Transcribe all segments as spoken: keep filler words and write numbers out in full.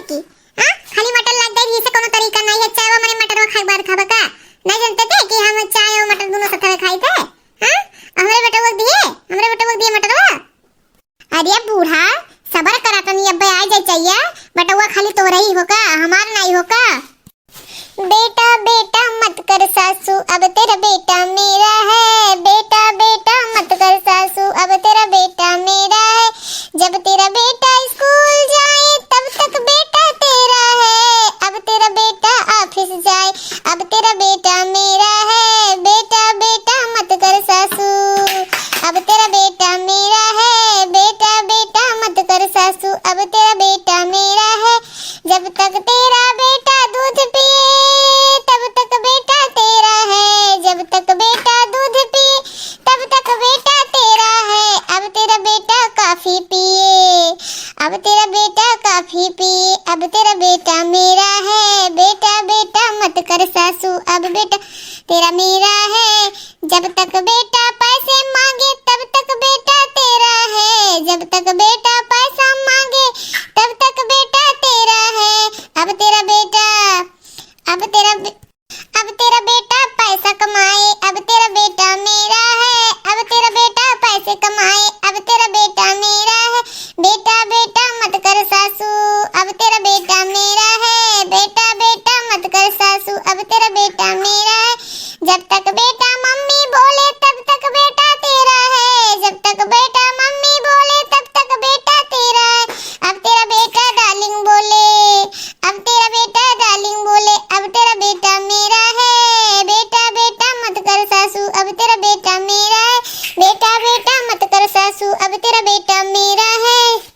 की, हाँ? खाली मटर लाग गई, इसे कोनो तरीका नहीं है, चाय वा मने मटरवा खाए के बाद खाबा का? नहीं जानते थे कि हम चाय और मटर दोनों साथ में खाई थे, हाँ? हमरे बेटवा के दिए, हमरे बेटवा के दिए मटरवा। अरे बूढ़ा, सबर करा तनी, अब्बे आ जाए चाहिए। बेटवा खाली तोहरे ही हो का, हमार नहीं हो का? बेटा बेटा मत कर सासू, अब तेरा बेटा मेरा है। बेटा बेटा मत कर सासू, अब तेरा बेटा मेरा है। जब तेरा बेटा स्कूल जाए तब तक बेटा तेरा है। अब तेरा बेटा ऑफिस जाए, अब तेरा बेटा मेरा है। बेटा बेटा मत कर सासू, अब तेरा बेटा मेरा है। बेटा बेटा मत कर सासू, अब तेरा बेटा मेरा है। जब तक तेरा बेटा दूध पिए, तब तक बेटा तेरा है। जब तक बेटा दूध पिए, तब तक बेटा तेरा है। अब तेरा बेटा कॉफी पिए, अब तेरा बेटा कॉफी पिए, अब तेरा बेटा मेरा है। बेटा बेटा मत कर सासू, अब बेटा तेरा मेरा है। जब तक बेटा पैसे मांगे, तब तक बेटा तेरा है। जब तक बेटा पैसा मांगे, तब तक बेटा तेरा है। अब तेरा बेटा, अब तेरा बे-, अब तेरा बेटा पैसा कमाए, अब तेरा बेटा मेरा है। अब तेरा बेटा पैसे कमाए, अब तेरा बेटा मेरा है। बेटा बेटा मत कर सासू, अब तेरा बेटा मेरा है। बेटा बेटा मत कर सासू, अब तेरा बेटा मेरा है। जब तक बेटा मम्मी बोले, तब तक बेटा तेरा है। जब तक बेटा मम्मी बोले, तब तक बेटा तेरा है। अब तेरा बेटा डार्लिंग बोले, अब तेरा बेटा डार्लिंग बोले, अब तेरा बेटा मेरा है। बेटा बेटा मत कर सासू, अब तेरा बेटा मेरा है। बेटा बेटा मत कर सासू, अब तेरा बेटा मेरा है।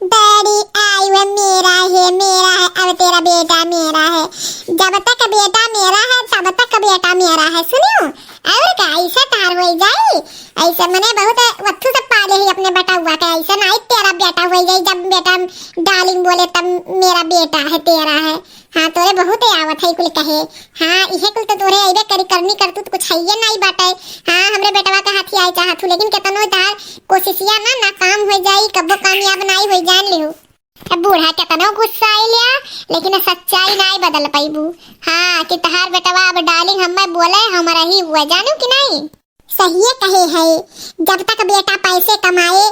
डैडी आई वे मेरा है, मेरा है, अब तेरा बेटा मेरा है। जब तक बेटा मेरा है, तब तक बेटा मेरा है, सुनियो। और का, ऐसे तार हो जाई? ऐसे मने बहुत वत्थु से पाले ही अपने बेटउआ के, ऐसे नाई तेरा बेटा हो जाई, जब बेटा डार्लिंग बोले तब मेरा बेटा है, तेरा है। हाँ, तोरे बहुत आवत है कुल कहे। हाँ, इहे कुल तो तोरे अइबे करी, करनी करतूत कुछ हइये नाई बाटे। हाँ, हमरे बेटवा के हाथी आए चाहत हूँ, लेकिन केतनो तार कोशिशिया ना, नाकाम हो जाई, कब्बो कामयाब नाई होई, जान लिहू। अब बूढ़ा केतनो गुस्सा आइल या, लेकिन सच्चाई नाई बदल पइबू। हाँ, कि तहार बेटवा अब डार्लिंग हमें बोले, हमरा ही हुआ, जानू कि नाई? सहिए कहे है, जब तक बेटा पैसे कमाए,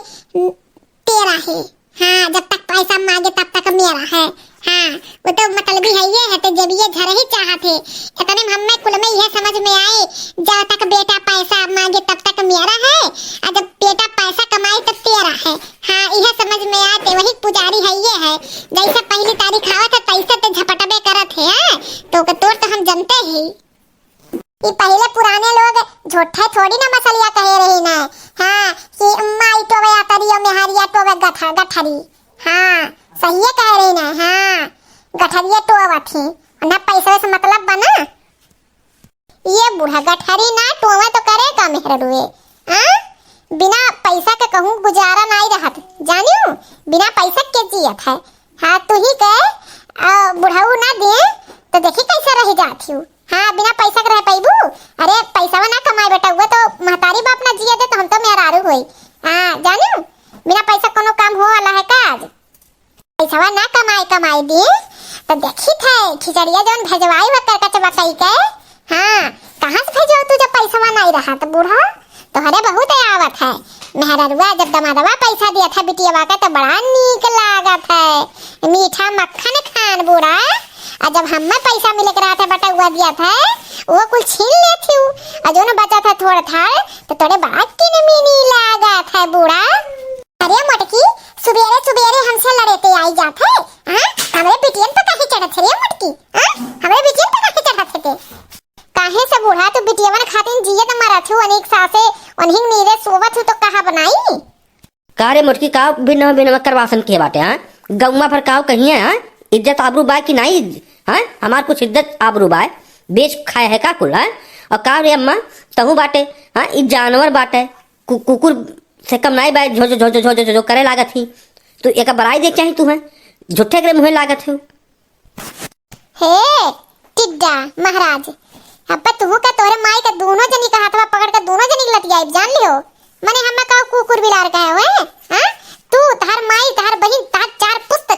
तेरा है। हाँ, जब तक पैसा मांगे तब तक मेरा है। हाँ, वो तो मतलबी है ये है, तो जब ये झर ही चाहत है, इतने में हमें कुल में यह समझ में आए, जब तक बेटा पैसा मांगे तब तक मेरा है, और जब बेटा पैसा कमाए तब तेरा है। हाँ, यह समझ में आए, तो वही पुजारी है ये है, जैसे पहली तारीख आवत है तैसे तो झपटबे करत है, हाँ? तो के तोर तो हम जनते ही। ई पहिले पुराने लोग झूठे थोड़ी ना मसलिया कहे रही ना। हाँ, कि माई टोवे अतरी और मेहरिया टोवे गठ-, गठरी। हाँ, सहिए कहे रही ना। हाँ, गठरिए टोवत ही। ना पैसे से मतलब बना। ये बूढ़ा गठरी ना टोवे तो करे का मेहररुए? हाँ? बिना पैसा के कहूँ गुजारा नाई रहत, जानियो? बिना पैसा के जियत है। हाँ, तू ही के, आ, बुढ़ऊ ना दिए, तो देखी कैसे रह जात हूँ। हाँ, बिना पैसा के रह पैबू? अरे, पैसा ना कमाए बेटा, वो तो महतारी बाप ना जिए दे, तो हम तो मेहरारू होई। हाँ, जानियो? बिना पैसा कोनो काम हो वाला है का आज? पैसवा ना कमाए, कमाए दी, तो देखी थे, खिचड़िया जौन भेजवाई बा करकचवा कई के, हाँ, कहाँ से भेजो तू जब पैसवा नाई रहा तो बूढ़ा? तोहरे बहुत आवत है। मेहररुआ जब दमादवा पैसा दिया था बिटियवा का तो बड़ा नीक लागत है, मीठा मक्खन खान बूढ़ा। और जब हमें पैसा मिले के रहा था बटुआ दिया था, वो कुल छीन लेती हूँ, और जो न बचा था थोड़ा था, तो तोरे बड़ा किनमीनी लागत है बूढ़ा। अरे मोटकी, सुबेरे सुबेरे हमसे लड़े ते आई जात है, हाँ? हमरे बिटियन पे काहे चढ़त है रे मोटकी, हाँ? हमरे बिटियन पे काहे चढ़त है ते? काहे से बूढ़ा तू बिटियवन खातिन जियत मरत हूँ, अनेक सासे, उन्हीं नीरे सोवत हूँ तो कहा बनाई? का रे मोटकी, का बिनवा बिनवा करवासन के बाटे, हाँ? गौवा भर काव कहिए, हाँ? इज्जत आबरू बाय कि नाई? हाँ? हमार कुछ इज्जत आबरू बाय? बेच खाए है का कुल, हाँ? और का रे अम्मा, तहू बाटे, हाँ? ई जानवर बाटे, कु-, कुकुर से कम नाई बाय, झो, झो, झो करे लागत ही। तू एका बराई दे चाही तू है, झूठे के मुँहे लागत है। हे टिड्डा महाराज, अब तू का तोरे माई का दोनों जनी का हाथवा पकड़ के दोनों जनी के लतियाइब, जान लियो। मने हमें का कुकुर बिलार कहे हुए, हाँ? तू, तहार माई, तहार बहिन, तहार चार पुस्त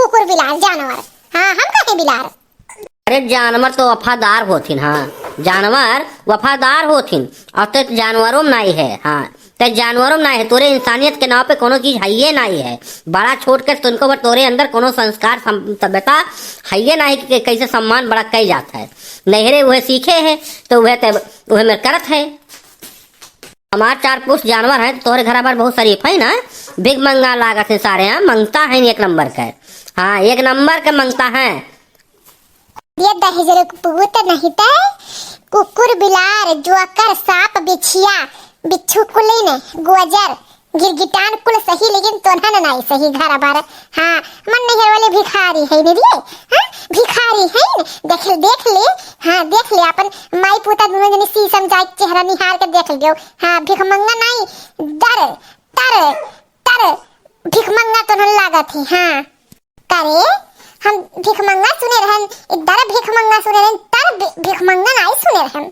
कुकुर बिलार जानवर। हाँ, हम काहे बिलार? अरे जानवर तो वफादार होथिन, हाँ, जानवर वफादार होथिन। और ते जानवरों में नाई है, हाँ, ते जानवरों में नाई है। तोरे इंसानियत के नाव पे कोनो चीज हइये नाई है। बड़ा छोट के तुनको पर तोरे अंदर कोनो संस्कार सम-, सभ्यता हइये नाई कि कैसे सम्मान बड़ा कई जात है। नैहरे उहे सीखे है तो उहे ते, उहे मेर करत है। हमार चार पुस्त जानवर हैं, तोहरे घरा भर बहुत शरीफ है ना, भिख मंगा लागत है सारे, हाँ, मंगता है एक नंबर के। हाँ, एक नंबर के मंगता है। ये दहिजर पूत नहीं ते, कुकुर बिलार, जोकर, सांप, बिछिया, बिच्छू कुलीन, गोजर, गिरगिटान कुल सही, लेकिन तोन्हन नाई सही घर भर। हाँ, हमर नैहर वाले भिखारी है न रे, हाँ, भिखारी है न, देख, देख ले, हाँ, देख ले, अपन माई पूता दोनों जने शीशम जाए के चेहरा निहार के देख लियो। हाँ, भिखमंगा नाई, दर, तर, तर, भिखमंगा तोन्हन लागत ही, हाँ। करे, हम भिखमंगा सुने रहन, इधर भिखमंगा सुने रहन, तर भि-, भिखमंगा नाई सुने रहन।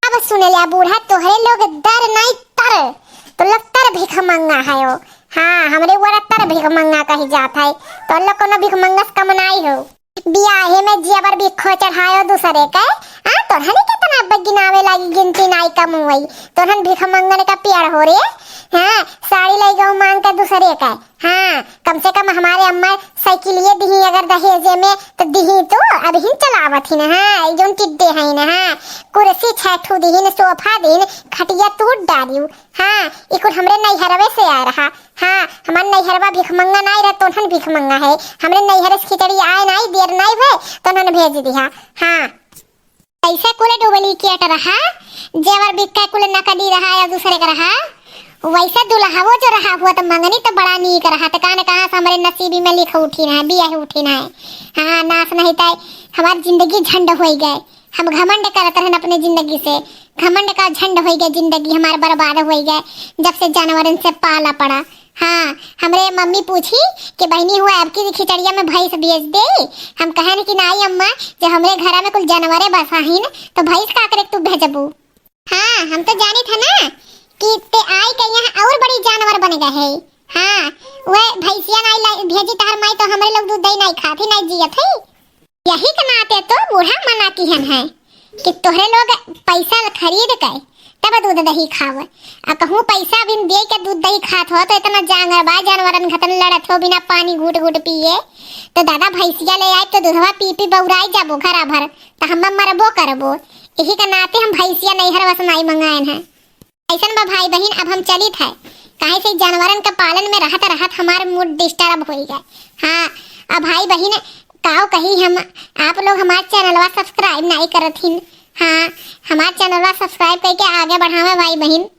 अब सुने ले बूढ़ा, तोहरे लोग दर नाई तर, तो लोग तर भिखमंगा है हो। हाँ, हमरे वाला तर भिखमंगा कही जात है, तो लोग कोनो भिखमंगा से कम नाई हो। बियाहे में जेवर बिखो चढ़ायो दूसरे के, हाँ, तोहरे कितना अब गिनावे लागी, गिनती नाई कम हुई, तोहन भिखमंगन का पेड़ हो रे। हाँ, साड़ी लाई गहूँ मांग के दूसरे के, हाँ, कम से कम हमारे अम्मा साइकिलिए दिही अगर दहेजे में, तो दिही तो अबहिन चलावत ही न, हाँ, ई जौन टिड्डे हैं न, हाँ, कुर्सी छह ठू दिही न, सोफा दिही न, खटिया तूर डारिउ, हाँ, ई कुल हमरे नैहरवे से आए रहा, हाँ, हमार नैहरवा भिखमंगा नाई रहा, तोन्हन भिखमंगा है, हमरे नैहर से खिचड़ी आए नाई, देर नाई भे, तोन्हन भेज दिहा, हाँ। कैसे कुल डुप्लीकेट रहा, जेवर बिक्का कुल नकली रहा या दूसरे का रहा, वैसे दुल्हवो जो रहा हुआ तो मंगनी तो बड़ा नीक रहा, तो काने कहाँ से हमरे नसीबी में लिख उठी ना, बियाह उठी ना। हाँ, नास नहीं तय, हमार जिंदगी झंड होई गए। हम घमंड करत रहन अपने जिंदगी से, घमंड का झंड होई गए, जिंदगी हमार बर्बाद होई गए, जब से जानवरन से पाला पड़ा। हाँ, हमरे मम्मी पूछी कि बहिनी हुआ, अब की खिचड़िया में भैंस बेच दे? हम कहन कि नाई अम्मा, जब हमरे घरा में कुल जानवरे बसा हिन, तो भैंस का करे तू भेजबू? हाँ, हम तो जानी था ना कि ते आई के यहाँ और बड़ी जानवर बन गए है। हाँ, वह भैंसिया नाई लाई, भेजी तहर माई तो हमरे लोग दूध दही नाई खात ही, नाई जियत है। यही के नाते तो बूढ़ा मना किहन है कि तोहरे लोग पैसा खरीद के तब दूध दही खाव। आ कहूँ पैसा बिन दे के दूध दही खात हो तो इतना जांगर बा, जानवरन खतन लड़त हो बिना पानी घूट घूट पिए। तो दादा भैंसिया ले आए तो दूधवा पी पी बौराई जाबो घरा भर, तो हम मरबो करबो। यही के नाते हम भैंसिया नैहर वस नाई मंगाएन है। ऐसन बा भाई बहिन, अब हम चलित है, काहे से जानवरन के पालन में रहत रहत हमार mood disturb होई गए। हाँ, अब भाई बहिन काव कही हम, आप लोग हमार चैनलवा subscribe नाई करत हिन। हाँ, हमार चैनलवा subscribe करके आगे बढ़ावे भाई बहिन।